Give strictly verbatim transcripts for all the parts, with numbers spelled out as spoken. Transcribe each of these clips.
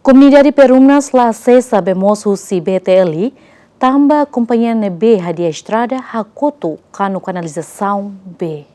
Komunidade Perunas la asesa bee moos husi B T L, tanba kompañia ne'ebé hadi'a estrada hakotu kanu kanalizasaun bee.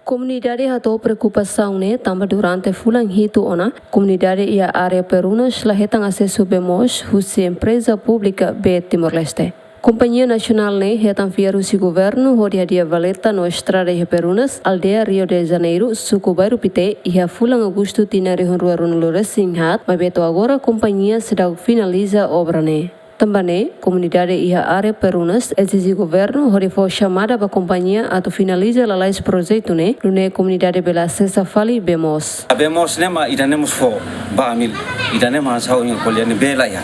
Komunidade hato'o preokupasaun ne'e tanba durante fulan hitu ona, komunidade iha área Perunas la hetan asesu bee moos husi empreza públika Bee Timor-Leste. Kompañia nasionál ne'e hetan fiar husi governu hodi hadi'a valeta no estrada iha Perunas, aldeia Rio de Janeiro, suku Bairru Pité, iha fulan Agostu tinan rihun rua ruanulu-resin-haat, maibé to'o agora kompañia seidauk finaliza obra ne'e. Tanba ne'e, komunidade iha área Perunas ezije governu hodi fó xamada ba kompañia atu finaliza lalais projetu ne'e, nune'e komunidade bele asesa fali bee moos. Bee moos ne'e mak ida-ne'e mós fó ba ami, ida-ne'e mak hanesan ha'u-nia ko'alia ne'e bee la iha.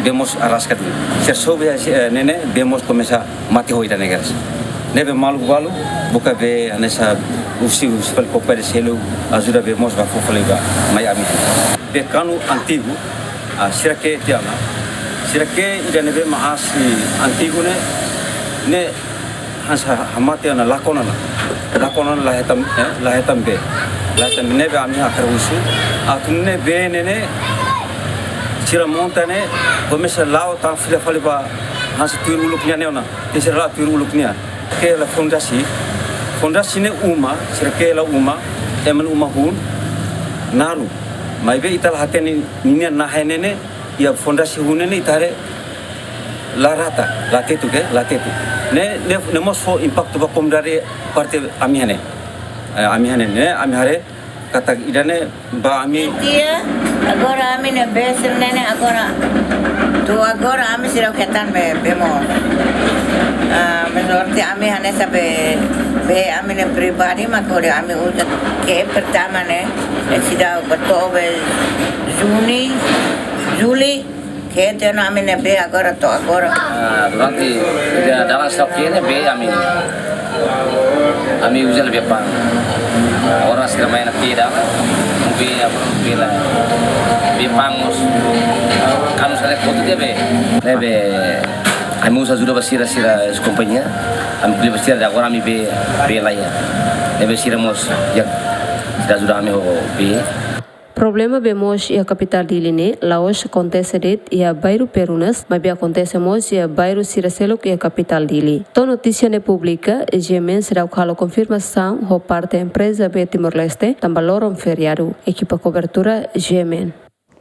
Bee moos araska duni. Sira sobe, eh, ne'e ne'e, bee moos komesa mate ho ida-ne'e kedas. Ne'ebé maluk balu buka bee hanesan husi, husi fali kopa de selu ajuda bee moos ba fó fali ba mai ami. Bee kanu antigu, ah, sira ke'e tiha ona. Sira ke'e ida ne'ebé mak aas antigu ne'e, ne'e hanesan hamate ona, lakon ona. Lakon ona la hetan, eh, la hetan bee. La hetan bee, ne'ebé ami hakarak husu atu nune'e bee ne'e ne'e sira monta ne'e komesa la'o tan fila fali ba hanesan tuir uluk nian ne'e ona. Ita sira la'o tuir uluk nian. Ke'e hela fondasi, fondasi ne'e uma, sira ke'e hela uma, ema nia uma hun, naruk. Maibé ita la hatene ninia nahe ne'e ne'e, iha fondasi hun ne'e ne'e ita haree la rata, la tetu ke, la tetu. Ne'e, ne'e, ne'e mós fó impaktu ba komunidade parte ami iha ne'e. Eh, ami iha ne'e, ne'e, ami haree katak ida-ne'e ba ami. Tiha, agora ami-nia bee sira-ne'e ne'e agora. To'o agora ami seidauk hetan bee, bee moos. Ah, mas sorte ami hanesan bee, bee ami-nia pribadi mak hodi ami uza. Ke'e pertama ne'e, eh, seidauk bá to'o bee Juni, Juli, ke'e tiha ona ami-nia bee agora to'o agora. Ah, durante ida dalan stok ke'e ne'e bee ami, ami uza bee pang. Agora sira mai na tiha dalan, bee apa, bee la, bee pang mós. Kanu sale kotu tiha bee. Ne'ebé ami mós ajuda ba sira, sira kompañia. Ami ko'alia ba sira, agora ami bee, bee la iha. Ne'ebé sira mós, ya, sira ajuda ami ho bee. Problema bee moos iha kapitál Dili ne'e la'ós akontese de'it iha bairru Perunas, maibé akontese mós iha bairru sira seluk iha kapitál Dili. To'o notísia ne'e publika, G M N seidauk halo konfirmasaun ho parte empreza Bee Timor-Leste, tanba loron feriadu. Ekipa kobertura, G M N.